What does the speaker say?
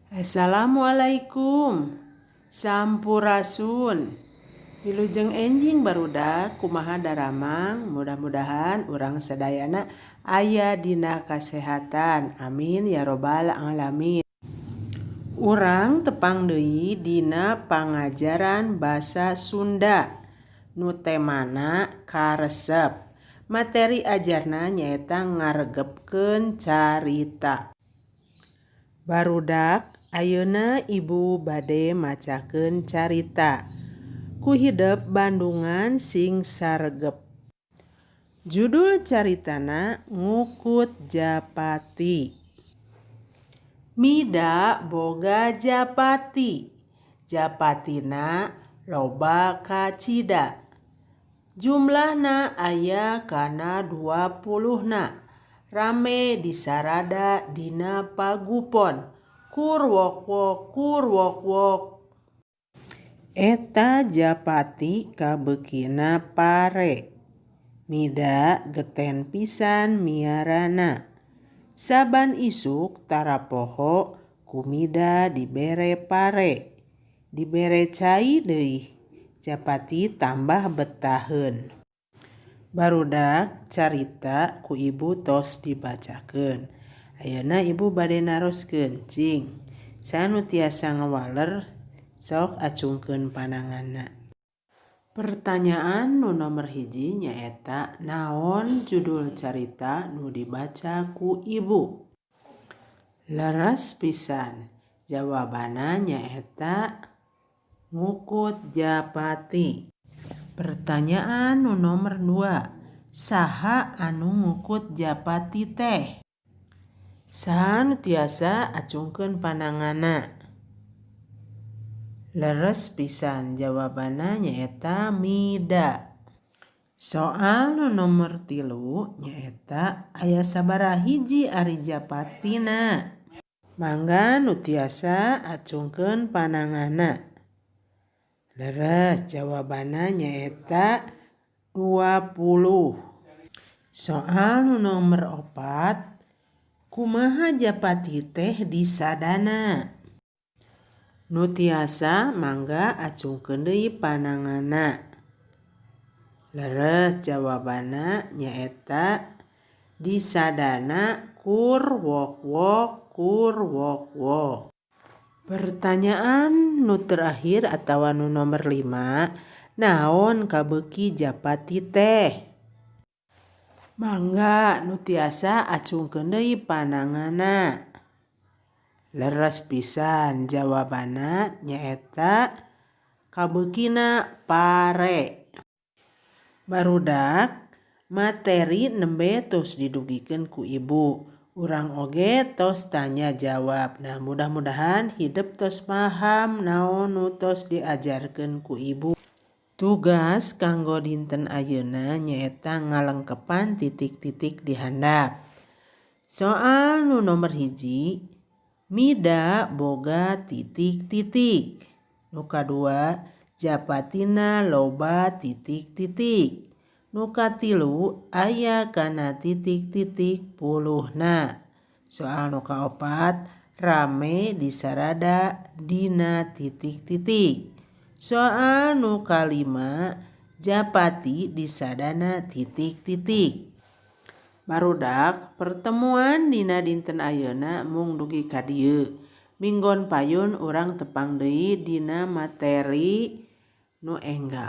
Assalamualaikum. Sampurasun. Wilujeng enjing, barudak. Kumaha daramang? Mudah-mudahan urang sadayana aya dina kasehatan, amin ya robbal alamin. Urang tepang deui dina pangajaran basa Sunda nu temana karesep. Materi ajarna nyaeta ngaregepkeun carita. Barudak, ayeuna Ibu bade macakeun carita. Ku hidep bandungan sing saregep. Judul caritana Ngukut Japati. Mida boga japati, japatina loba kacida. Jumlahna aya kana 20na. Rame disarada dina pagupon. Kur wok wok kur wok wok. Eta japati kabeukina pare. Mida geten pisan miarana. Saban isuk tara poho ku Mida dibere pare. Dibere cai deui. Japati tambah betaheun. Barudak, carita ku Ibu tos dibacakeun. Ayeuna Ibu bade naroskeun. Cing, saha nu tiasa ngawaler, sok acungkeun pananganna. Pertanyaan nu nomer 1 nyaeta naon judul carita nu dibaca ku Ibu? Leres pisan, jawabanna nyaeta Ngukut Japati. Pertanyaan nu nomer 2, saha anu ngukut japati teh? Saha nu tiasa acungkeun pananganna? Leres pisan, jawabanna nyaeta Mida. Soal nu nomer 3 nyaeta aya sabaraha hiji ari japatina? Mangga nu tiasa acungkeun pananganna. Leres, jawabanna nyaeta 20. Soal nu nomer 4, kumaha japati teh disadana? Nu tiasa, mangga acungkeun deui pananganna. Leres, jawabanna nyaeta disadana kur wok wok kur wok wok. Pertanyaan nu terakhir atawa nu nomer 5, naon kabeuki japati teh? Mangga nu tiasa acungkeun deui pananganna. Leres pisan, jawabanna nyaeta kabeukina pare. Barudak, materi nembe tos didugikeun ku Ibu. Urang oge tos tanya jawab. Nah, mudah-mudahan hidep tos paham naon nu tos diajarkeun ku Ibu. Tugas kanggo dinten ayeuna nyaeta ngalengkepan titik-titik di handap. Soal nu nomer 1, Mida boga titik-titik. Nu kadua, japatina loba titik-titik. Nu katilu, aya kana titik-titik puluhna. Soal nu kaopat, rame disarada dina titik-titik. Soal nu kalima, japati disadana titik-titik. Barudak, pertemuan dina dinten ayeuna mung dugi ka dieu. Minggon payun urang tepang deui dina materi nu enggal.